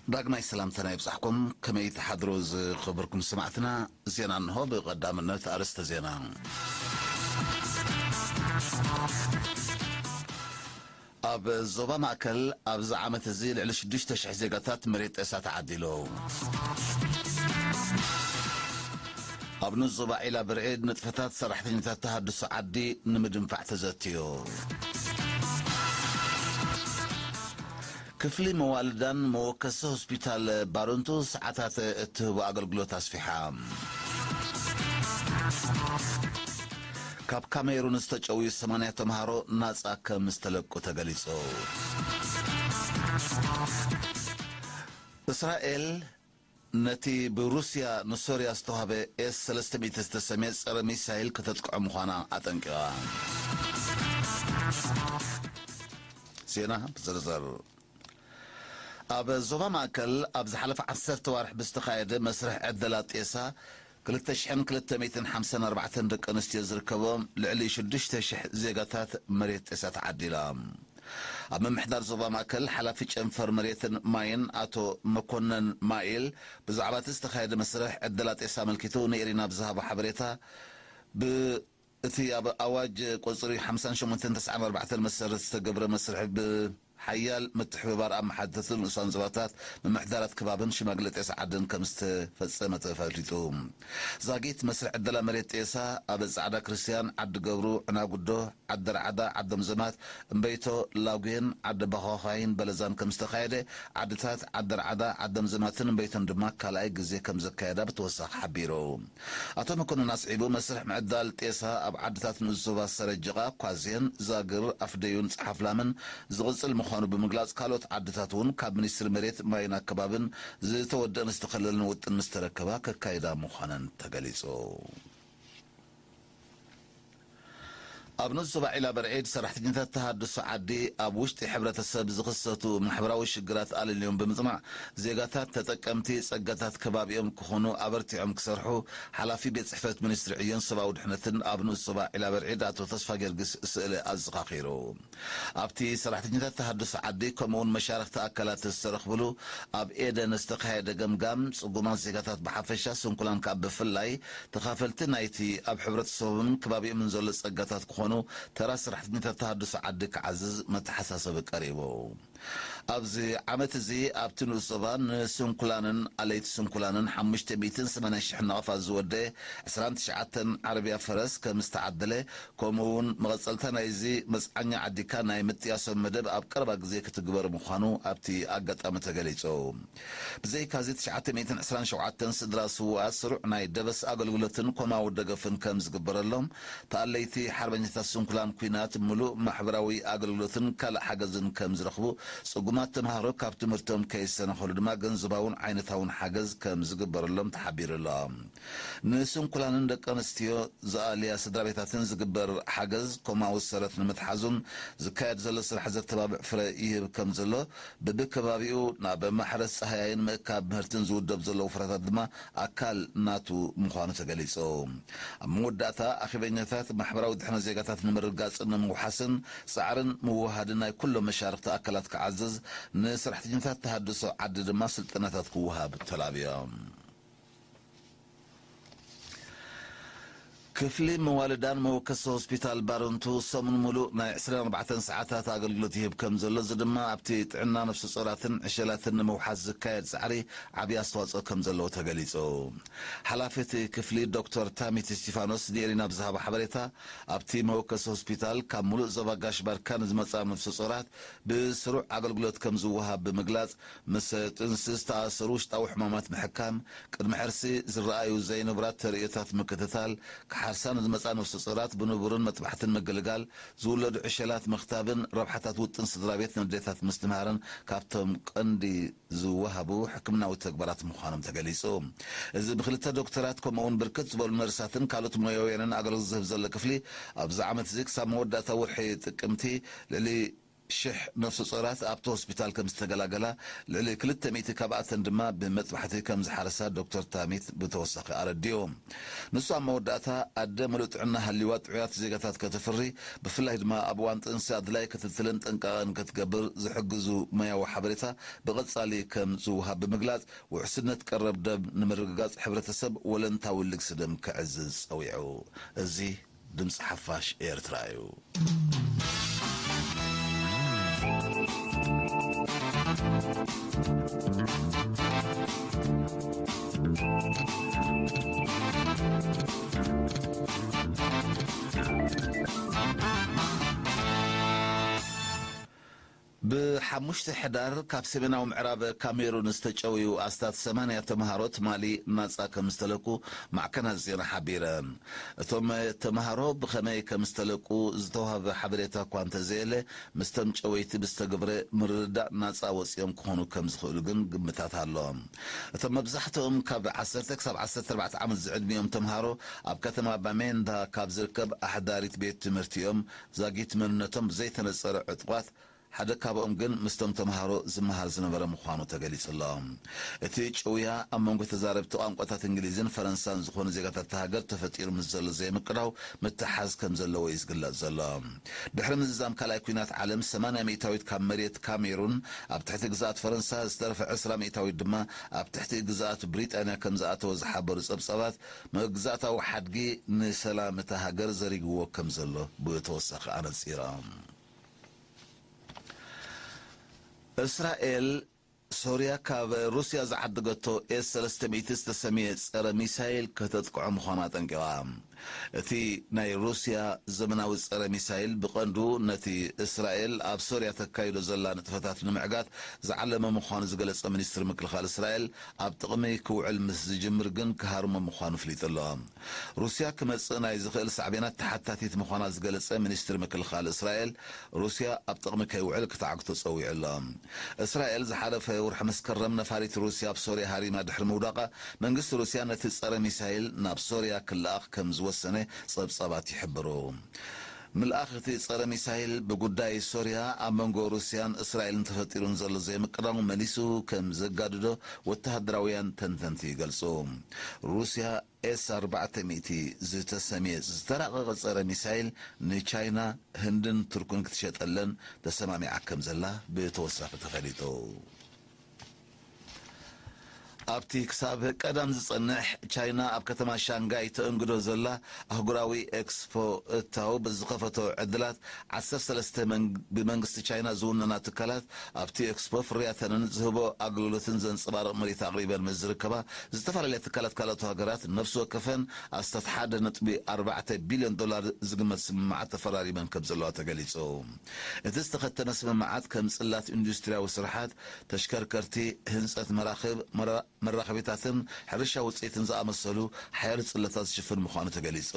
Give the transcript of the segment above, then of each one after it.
ዳግማይ ሰላምታና ይብጻሕኩም። ከመይ ትሓድሩ ዝኸበርኩም ሰማዕትና? ዜና እንሆ። ብቐዳምነት ኣርእስተ ዜና። ኣብ ዞባ ማእከል ኣብዚ ዓመት እዚ ልዕሊ ሽዱሽተ ሽሕ ዜጋታት መሬት ጤሳ ተዓዲሉ። ኣብ ንኡስ ዞባ ዒላ ብርዒድ ንጥፈታት ሰራሕተኛታት ተሃድሶ ዓዲ ንምድንፋዕ ተዘትዩ። ክፍሊ መዋልዳን መወከሲ ሆስፒታል ባረንቱ ሰዓታት እትህቦ ኣገልግሎት ኣስፊሓ። ካብ ካሜሩን ዝተጨውዩ ሰማንያ ተምሃሮ ናጻ ከም ዝተለቁ ተገሊጹ። እስራኤል ነቲ ብሩስያ ንሶርያ ዝተዋህበ ኤስ ሰለስተ ሚእቲ ዝተሰምየ ጸረ ሚሳይል ከተጥቅዖ ምዃና ኣጠንቂቓ። ዜና ብዝርዝር። ኣብ ዞባ ማእከል ኣብ ዝሓለፈ ዓሰርተ ዋርሕ ብዝተኻየደ መስርሕ ዕደላ ጤሳ ክልተ ሽሕን ክልተ ሚእትን ሓምሳን ኣርባዕተን ደቂ ኣንስትዮ ዝርከቦም ልዕሊ ሽዱሽተ ሽሕ ዜጋታት መሬት ጤሳ ተዓዲሎም። ኣብ ምምሕዳር ዞባ ማእከል ሓላፊ ጨንፈር መሬትን ማይን ኣቶ መኮነን ማይል ብዛዕባ እቲ ዝተኻየደ መስርሕ ዕደላ ጤሳ ኣመልኪቱ ንኤሪና ብዝሃቦ ሓበሬታ፣ ብ እቲ ኣብ ኣዋጅ ቁጽሪ ሓምሳን ሸሞንተን ተስዓን ኣርባዕተን መሰረት ዝተገብረ መስርሕ ብሓያል ምትሕብባር ኣመሓደርቲ ንኡሳን ዞባታት ምምሕዳራት ከባብን ሽማግለ ጤሳ ዓድን ከም ዝተፈጸመ ተፈሊጡ። ዛጊት መስርሕ ዕደላ መሬት ጤሳ ኣብ ጻዕዳ ክርስትያን፣ ዓዲ ገብሩ፣ ዕናጉዶ፣ ዓዲ ራዕዳ፣ ዓዶም ዘማት፣ እምበይቶ፣ ላጉየን፣ ዓዲ ባዃዃይን በለዛን ከም ዝተኻየደ ዓድታት ዓዲ ራዕዳ፣ ዓዶም ዘማትን እምበይቶን ድማ ካልኣይ ግዜ ከም ዘካየዳ ብተወሳኺ ሓቢሩ። ኣቶ መኮንን ኣስዒቡ፣ መስርሕ ምዕዳል ጤሳ ኣብ ዓድታት ንኡስ ዞባ ሰረጅቓ፣ ኳዜን፣ ዛግር፣ ኣፍደዩን ጸሓፍላምን ዝቕጽል ምዃኑ ብምግላጽ፣ ካልኦት ዓድታት እውን ካብ ሚኒስትሪ መሬት ማይን ኣከባብን ዝተወደአን ዝተኸለለን ውጥን ምስ ተረከባ ከካይዳ ምዃነን ተገሊጹ። ኣብ ንኡስ ዞባ ዒላ በርዒድ ሰራሕተኛታት ተሃድሶ ዓዲ ኣብ ውሽጢ ሕብረተሰብ ዝኽሰቱ ማሕበራዊ ሽግራት ኣለልዮም ብምጽናዕ፣ ዜጋታት ተጠቀምቲ ጸጋታት ከባቢኦም ክኾኑ ኣበርቲዖም ክሰርሑ ሓላፊ ቤት ጽሕፈት ሚኒስትሪ ዕዮን ሰብኣዊ ድሕነትን ኣብ ንኡስ ዞባ ዒላ በርዒድ ኣቶ ተስፋ ጊዮርጊስ ስእለ ኣዘኻኺሩ። ኣብቲ ሰራሕተኛታት ተሃድሶ ዓዲ ከምኡውን መሻርኽቲ ኣካላት ዝተረኽብሉ ኣብ ኤደን ዝተኻየደ ገምጋም፣ ጽጉማት ዜጋታት ብሓፈሻ፣ ስንኩላን ከኣ ብፍላይ፣ ተኻፈልቲ ናይቲ ኣብ ሕብረተሰቦምን ከባቢኦምን ዘሎ ጸጋታት ክኾኑ ተራ ሰራሕተኛታት ተሃድሶ ዓዲ ክዓዝዝ መተሓሳሰቢ ቀሪቡ። ኣብዚ ዓመት እዚ ኣብቲ ንኡስ ዞባ ንስንኩላንን ኣለይቲ ስንኩላንን ሓሙሽተ ሚእትን ሰማንያን ሽሕ ናቕፋ ዝወደአ ዕስራን ትሽዓተን ዓረብያ ፈረስ ከም ዝተዓደለ፣ ከምኡ እውን መቐጸልታ ናይዚ መጽዓኛ ዓዲካ ናይ ምጥያሶም መደብ ኣብ ቀረባ ግዜ ክትግበር ምዃኑ ኣብቲ ኣጋጣሚ ተገሊጹ። ብዘይካዚ ትሽዓተ ሚእትን ዕስራን ሸውዓተን ስድራ ስዉኣት ስሩዕ ናይ ደበስ ኣገልግሎትን ኮማዊ ደገፍን ከም ዝግበረሎም፣ ተኣለይቲ ሓርበኛታት ስንኩላን ኲናት ምሉእ ማሕበራዊ ኣገልግሎትን ካልእ ሓገዝን ከም ዝረኽቡ፣ ጽጉማት ተምሃሮ ካብ ትምህርቶም ከይሰነኸሉ ድማ ገንዘባውን ዓይነታውን ሓገዝ ከም ዝግበረሎም ተሓቢሩ ኣሎ። ንስንኩላንን ደቂ ኣንስትዮ ዝኣልያ ስድራ ቤታትን ዝግበር ሓገዝ ኮማዊ ሰረት ንምትሓዙን ዝካየድ ዘሎ ስራሕ ዘተባብዕ ፍረ ይህብ ከም ዘሎ፣ ብብከባቢኡ ናብ ማሕረስ ጻህያይን ምእካብ ምህርትን ዝውደብ ዘሎ ወፍራታት ድማ ኣካል ናቱ ምዃኑ ተገሊጹ። ኣብ መወዳእታ፣ ኣኼበኛታት ማሕበራዊ ድሕነት ዜጋታት ንምርግጋጽን ንምውሓስን ጻዕርን ምውህሃድን ናይ ኩሎም መሻርኽቲ ኣካላት ክዓዝዝ፣ ንሰራሕተኛታት ተሃድሶ ዓዲ ድማ ስልጠናታት ክወሃብ ተላብዮም። ክፍሊ መዋልዳን መወከሲ ሆስፒታል ባረንቱ ሰሙን ሙሉእ ናይ ዕስራን ኣርባዕተን ሰዓታት ኣገልግሎት ይህብ ከም ዘሎ፣ እዚ ድማ ኣብቲ ጥዕና ነፍሰ ጾራትን ዕሸላትን ንምውሓስ ዝካየድ ጻዕሪ ዓብዪ ኣስተዋጽኦ ከም ዘለዎ ተገሊጹ። ሓላፊ እቲ ክፍሊ ዶክተር ታሚት እስቲፋኖስ ንኤሪና ብዝሃቦ ሓበሬታ፣ ኣብቲ መወከሲ ሆስፒታል ካብ ሙሉእ ዞባ ጋሽ ባርካ ንዝመጻ ነፍሰ ጾራት ብስሩዕ ኣገልግሎት ከም ዝወሃብ ብምግላጽ፣ ምስ ጥንሲ ዝተኣሰሩ ውሽጣዊ ሕማማት ምሕካም፣ ቅድሚ ሕርሲ ዝረኣዩ ዘይንቡራት ተርእዮታት ምክትታል፣ ክሓርሳ ንዝመጻ ነፍሰ ጾራት ብንቡርን መጥባሕትን ምግልጋል፣ ዝውለዱ ዕሸላት ምኽታብን ረብሓታት ውጥን ስድራ ቤት ንኣዴታት ምስትምሃርን ካብቶም ቀንዲ ዝወሃቡ ሕክምናዊ ተግባራት ምዃኖም ተገሊጹ። እዚ ብክልተ ዶክተራት ከምኡውን ብርክት ዝበሉ ነርሳትን ካልኦት ሞያውያንን ኣገልግሎት ዝህብ ዘሎ ክፍሊ፣ ኣብዚ ዓመት እዚ ክሳብ መወዳእታ ወርሒ ጥቅምቲ ልዕሊ ሽሕ ነፍሰ ጾራት ኣብቲ ሆስፒታል ከም ዝተገላገላ፣ ልዕሊ ክልተ ሚእቲ ካብኣተን ድማ ብመጥባሕቲ ከም ዝሓረሳ ዶክተር ታሚት ብተወሳኺ ኣረዲኡ። ንሱ ኣብ መወዳእታ፣ ኣደ ምሉእ ጥዕና ሃልይዋ ጥዑያት ዜጋታት ከተፍሪ፣ ብፍላይ ድማ ኣብ እዋን ጥንሲ ኣድላይ ክትትልን ጥንቃቐን ክትገብር ዝሕግዙ ሞያዊ ሓበሬታ ብቐጻሊ ከም ዝወሃብ ብምግላጽ፣ ውሕስነት ቀረብ ደም ንምርግጋጽ ሕብረተሰብ ወለንታዊ ልግሲ ደም ከዕዝዝ ጸዊዑ። እዚ ድምጺ ሓፋሽ ኤርትራ እዩ። ብሓሙሽተ ሕዳር ካብ ሰሜናዊ ምዕራብ ካሜሩን ዝተጨውዩ ኣስታት ሰማንያ ተምሃሮ ትማሊ ናጻ ከም ዝተለቁ ማዕከናት ዜና ሓቢረን። እቶም ተምሃሮ ብኸመይ ከም ዝተለቁ ዝተዋህበ ሓበሬታ እኳ እንተዘየለ፣ ምስቶም ጨወይቲ ብዝተገብረ ምርድዳእ ናጻ ወጺኦም ክኾኑ ከም ዝኽእሉ ግን ግምታት ኣሎ። እቶም መብዛሕትኦም ካብ ዓሰርተ ክሳብ ዓሰርተ ኣርባዕተ ዓመት ዝዕድሚኦም ተምሃሮ ኣብ ከተማ ባሜንዳ ካብ ዝርከብ ኣሕዳሪት ቤት ትምህርቲ እዮም። ዛጊት መንነቶም ዘይተነጸረ ዕጡቓት ሓደ ካብኦም ግን ምስቶም ተምሃሮ ዝመሃር ዝነበረ ምዃኑ ተገሊጹ ኣሎ። እቲ ጭውያ ኣብ መንጎ ተዛረብቲ ቋንቋታት እንግሊዝን ፈረንሳን ዝኾኑ ዜጋታት እታ ሃገር ተፈጢሩ ምስ ዘሎ ዘይምቅዳው ምትሓዝ ከም ዘለዎ እዩ ዝግለጽ ዘሎ። ድሕሪ ምዝዛም ካልኣይ ኲናት ዓለም ሰማንያ ሚእታዊት ካብ መሬት ካሜሩን ኣብ ትሕቲ ግዝኣት ፈረንሳ፣ ዝተረፈ ዕስራ ሚእታዊት ድማ ኣብ ትሕቲ ግዝኣት ብሪጣንያ ከም ዝኣተወ ዝሓበሩ ጸብጻባት፣ መግዛእታዊ ሓድጊ ንሰላም እታ ሃገር ዘሪግዎ ከም ዘሎ ብተወሳኺ ኣነጺሮም። እስራኤል ሶርያ ካብ ሩስያ ዝዓደገቶ ኤስ ሰለስተ ሚእቲ ዝተሰምየ ጸረ ሚሳይል ከተጥቅዖ ምዃና ኣጠንቂቓ። እቲ ናይ ሩስያ ዘመናዊ ጸረ ሚሳይል ብቐንዱ ነቲ እስራኤል ኣብ ሶርያ ተካይዶ ዘላ ንጥፈታት ንምዕጋት ዝዓለመ ምዃኑ ዝገለጸ ሚኒስትሪ ምክልኻል እስራኤል፣ ኣብ ጥቕሚ ክውዕል ምስ ዝጅምር ግን ክሃርሞ ምዃኑ ኣፍሊጡ ኣሎ። ሩስያ ክመጽእ ናይ ዝኽእል ሳዕቤናት ተሓታቲት ምዃና ዝገለጸ ሚኒስትሪ ምክልኻል እስራኤል፣ ሩስያ ኣብ ጥቕሚ ከይውዕል ክትዓግቶ ጸዊዑ ኣሎ። እስራኤል ዝሓለፈ ወርሒ መስከረም ነፋሪት ሩስያ ኣብ ሶርያ ሃሪማ ድሕሪ ምውዳቓ፣ መንግስቲ ሩስያ ነቲ ጸረ ሚሳይል ናብ ሶርያ ክለኣኽ ከም ዝወሰነ ጸብጻባት ይሕብሩ። ምልኣኽ እቲ ጸረ ሚሳይል ብጉዳይ ሶርያ ኣብ መንጎ ሩስያን እስራኤልን ተፈጢሩን ዘሎ ዘይምቅዳው መሊሱ ከም ዘጋድዶ ወተሃደራውያን ተንተንቲ ይገልጹ። ሩስያ ኤስ ኣርባዕተ ሚእቲ ዝተሰምየ ዝተራቐቐ ጸረ ሚሳይል ንቻይና፣ ህንድን ቱርክን ክትሸጠለን ተሰማሚዓ ከም ዘላ ብተወሳኺ ተፈሊጡ። ኣብቲ ክሳብ ቀዳም ዝጸንሕ ቻይና ኣብ ከተማ ሻንጋይ ተእንግዶ ዘላ ኣህጉራዊ ኤክስፖ እታው ብዝኸፈቶ ዕድላት ዓሰርተ ሰለስተ መን-፣ ብመንግስቲ ቻይና ዝውነና ትካላት ኣብቲ ኤክስፖ ፍርያተንን ዝህቦ ኣገልግሎትን ዘንጸባርቕ ምርኢት ኣቕሪበን ምስ ዝርከባ፣ ዝተፈላለያ ትካላት ካልኦት ሃገራት ነፍሲ ወከፈን ኣስታት ሓደ ነጥቢ ኣርባዕተ ቢልዮን ዶላር ዝግመት ስምምዓት ተፈራሪመን ከም ዘለዋ ተገሊጹ። እቲ ዝተኸተመ ስምምዓት ከም ጽላት ኢንዱስትሪያዊ ስርሓት፣ ተሽከርከርቲ፣ ህንጸት መራኽብ፣ መራ-፣ መራኸቢታትን ሕርሻ ውጽኢትን ዝኣመሰሉ ሓያሎ ጽለታት ዝሽፍን ምዃኑ ተገሊጹ።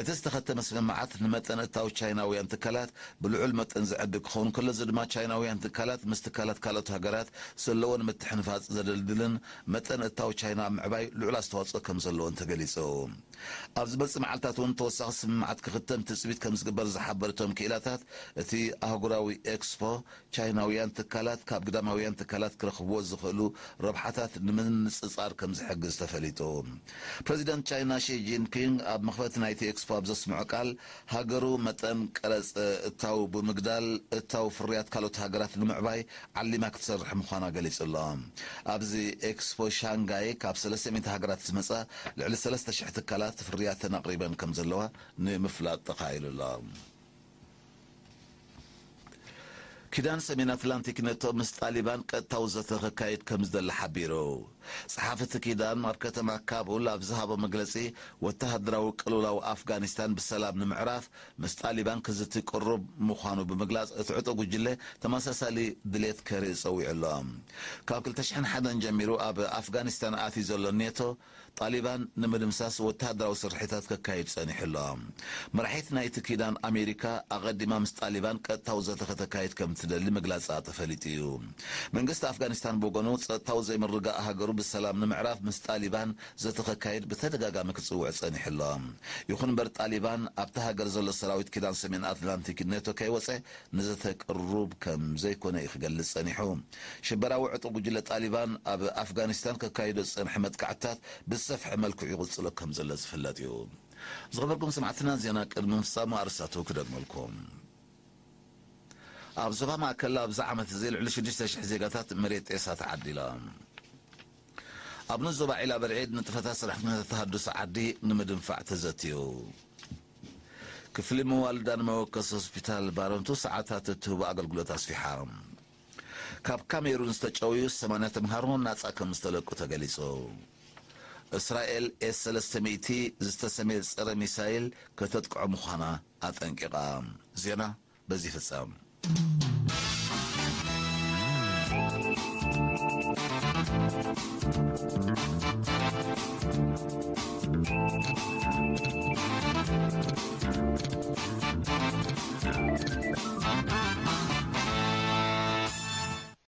እቲ ዝተኸተመ ስምምዓት ንመጠን እታው ቻይናውያን ትካላት ብልዑል መጠን ዝዕድግ ክኸውን ከሎ፣ እዚ ድማ ቻይናውያን ትካላት ምስ ትካላት ካልኦት ሃገራት ዘለወን ምትሕንፋጽ ዘደልድልን መጠን እታው ቻይና ኣብ ምዕባይ ልዑል ኣስተዋጽኦ ከም ዘለዎን ተገሊጹ። ኣብ ዝመጽእ መዓልታት እውን ተወሳኺ ስምምዓት ክኽተም ትጽቢት ከም ዝግበር ዝሓበሩ እቶም ክኢላታት፣ እቲ ኣህጉራዊ ኤክስፖ ቻይናውያን ትካላት ካብ ግዳማውያን ትካላት ክረኽብዎ ዝኽእሉ ረብሓታት ንምንጽጻር ከም ዝሕግዝ ተፈሊጡ። ፕረዚደንት ቻይና ሺ ጂንፒንግ ኣብ መኽፈቲ ናይቲ ኤክስፖ ኣብ ዘስምዖ ቃል፣ ሃገሩ መጠን ቀረጽ እታው ብምግዳል እታው ፍርያት ካልኦት ሃገራት ንምዕባይ ዓሊማ ክትሰርሕ ምዃና ገሊጹ ኣሎ። ኣብዚ ኤክስፖ ሻንጋይ ካብ ሰለስተ ሚእቲ ሃገራት ዝመጻ ልዕሊ ሰለስተ ሽሕ ትካላት ፍርያተን ኣቕሪበን ከም ዘለዋ ንምፍላጥ ተኻኢሉ ኣሎ። ኪዳን ሰሜን ኣትላንቲክ ኔቶ ምስ ጣሊባን ቀጥታዊ ዘተ ከካይድ ከም ዝደሊ ሓቢሩ። ጸሓፊ እቲ ኪዳን ኣብ ከተማ ካቡል ኣብ ዝሃቦ መግለጺ፣ ወተሃደራዊ ቅልውላው ኣፍጋኒስታን ብሰላም ንምዕራፍ ምስ ጣሊባን ክዝቲ ቅሩብ ምዃኑ ብምግላጽ፣ እቲ ዕጡቕ ጉጅለ ተመሳሳሊ ድሌት ከርኢ ጸዊዑ ኣሎ። ካብ ክልተ ሽሕን ሓደን ጀሚሩ ኣብ ኣፍጋኒስታን ኣትዩ ዘሎ ኔቶ፣ ጣሊባን ንምድምሳስ ወተሃደራዊ ስርሒታት ከካይድ ጸኒሑ ኣሎ። መራሒት ናይቲ ኪዳን ኣሜሪካ ኣቐዲማ ምስ ጣሊባን ቀጥታዊ ዘተ ከተካይድ ከም ትደሊ ምግላጻ ተፈሊጡ እዩ። መንግስቲ ኣፍጋኒስታን ብወገኑ፣ ጸጥታዊ ዘይምርግጋእ ሃገሩ ብሰላም ንምዕራፍ ምስ ጣሊባን ዘተ ከካይድ ብተደጋጋሚ ክጽውዕ ጸኒሑ ኣሎ። ይኹን እምበር፣ ጣሊባን ኣብታ ሃገር ዘሎ ሰራዊት ኪዳን ሰሜን ኣትላንቲክ ኔቶ ከይወጸ ንዘተ ቅሩብ ከም ዘይኮነ እዩ ክገልጽ ጸኒሑ። ሽበራዊ ዕጡቕ ጉጅለ ጣሊባን ኣብ ኣፍጋኒስታን ከካይዶ ዝጸንሐ መጥቃዕትታት ብዝሰፍሐ መልክዑ ይቕጽሎ ከም ዘሎ ዝፍለጥ እዩ። ዝኸበርኩም ሰማዕትና፣ ዜና ቅድሚ ምፍጻሙ ኣርእስታቱ ክደግመልኩም። ኣብ ዞባ ማእከል ኣብዚ ዓመት እዚ ልዕሊ ሽዱሽተ ሽሕ ዜጋታት መሬት ጤሳ ተዓዲሎም። ኣብ ንኡስ ዞባ ዒላ በርዒድ ንጥፈታት ሰራሕተኛታት ተሃድሶ ዓዲ ንምድንፋዕ ተዘትዩ። ክፍሊ መዋልዳ ንመወከሲ ሆስፒታል ባረንቱ ሰዓታት እትህቦ ኣገልግሎት ኣስፊሓ። ካብ ካሜሩን ዝተጨውዩ ሰማንያ ተምሃሮ ናጻ ከም ዝተለቁ ተገሊጹ። እስራኤል ኤስ ሰለስተ ሚእቲ ዝተሰምየ ጸረ ሚሳይል ከተጥቅዖ ምዃና ኣጠንቂቓ። ዜና በዚ ይፍጸም።